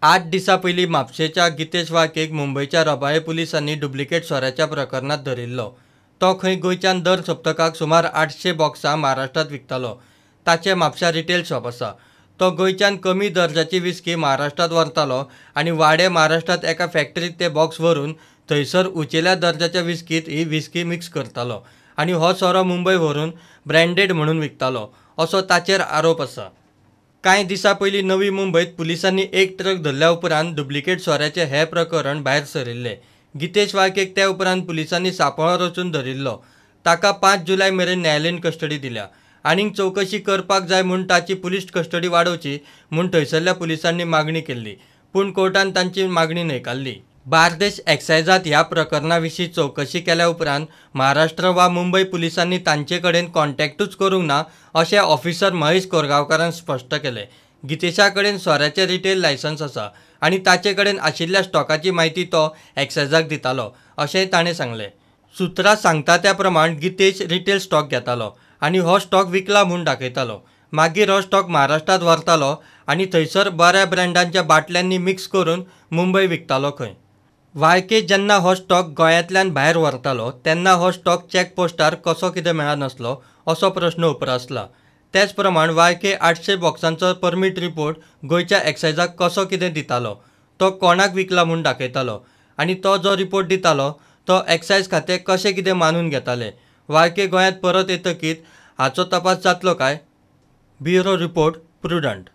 8 दिसां पयलीं म्हापशेंच्या गितेश वाळकेक मुंबयच्या रबाळे पुलिसांनी डुप्लिकेट सोऱ्याच्या प्रकरणांत धरिल्लो. तो खंय गोंयच्यान दर सप्तकाक सुमार 800 बॉक्सां महाराष्ट्रांत विकतालो. ताचें म्हापश्यां रिटेल शॉप आसा. तो गोंयच्यान कमी दर्जाची विस्की महाराष्ट्रांत व्हरतालो आनी वाडे महाराष्ट्रांत एका फॅक्टरींत ते बॉक्स व्हरून थंयसर उंचेल्या दर्जाच्या विस्कीत ही विस्की मिक्स करतालो आनी हो सोरो मुंबय व्हरून ब्रँडेड म्हणून विकतालो असो ताचेर आरोप आसा. कांय दिसां पयलीं नवी मुंबयत पुलिसांनी एक ट्रक धरल्या उपरांत डुप्लिकेट सोऱ्याचें हें प्रकरण भायर सरिल्लें. गितेश वाळकेक ते उपरांत पुलिसांनी सांपळो रचून धरिल्लो. ताका 5 जुलय मेरेन न्यायालयीन कस्टडी दिल्या. आनीक चवकशी करपाक जाय म्हूण ताची पुलीस कस्टडी वाडोवची म्हूण थंयसरल्या पुलिसांनी मागणी केल्ली, पूण कोर्टान तांची मागणी न्हयकारली. बार्देश एक्सायजांत ह्या प्रकरणा विशीं चवकशी केल्या उपरांत महाराष्ट्र वा मुंबय पुलिसांनी तांचे कडेन कॉन्टॅक्टूच करूंक ना अशें ऑफिसर महेश कोरगांवकारान स्पश्ट केलें. गितेशा कडेन सोऱ्याचें रिटेल लायसन्स आसा आनी ताचे कडेन आशिल्ल्या स्टॉकाची म्हायती तो एक्सायजाक दितालो अशेंय ताणें सांगलें. सुत्रां सांगता त्या प्रमाण गितेश रिटेल स्टॉक घेतालो आनी हो स्टॉक विकला म्हूण दाखयतालो. मागीर हो स्टॉक महाराष्ट्रांत व्हरतालो आनी थंयसर बऱ्या ब्रँडांच्या बाटल्यांनी मिक्स करून मुंबय विकतालो खंय. वाळके जेन्ना हो स्टॉक गोंयांतल्यान भायर व्हरतालो तेन्ना हो स्टॉक चॅक पोस्टार कसो कितें मेळनासलो असो प्रस्न उप्रासला. तेच प्रमाण वाळके 800 बॉक्सांचो परमीट रिपोर्ट गोंयच्या एक्सायजाक कसो कितें दितालो, तो कोणाक विकला म्हूण दाखयतालो आनी तो जो रिपोर्ट दितालो तो एक्सायज खातें कशें कितें मानून घेतालें. वाळके गोंयांत परत येतकीच हाचो तपास जातलो काय? Bureau report, Prudent.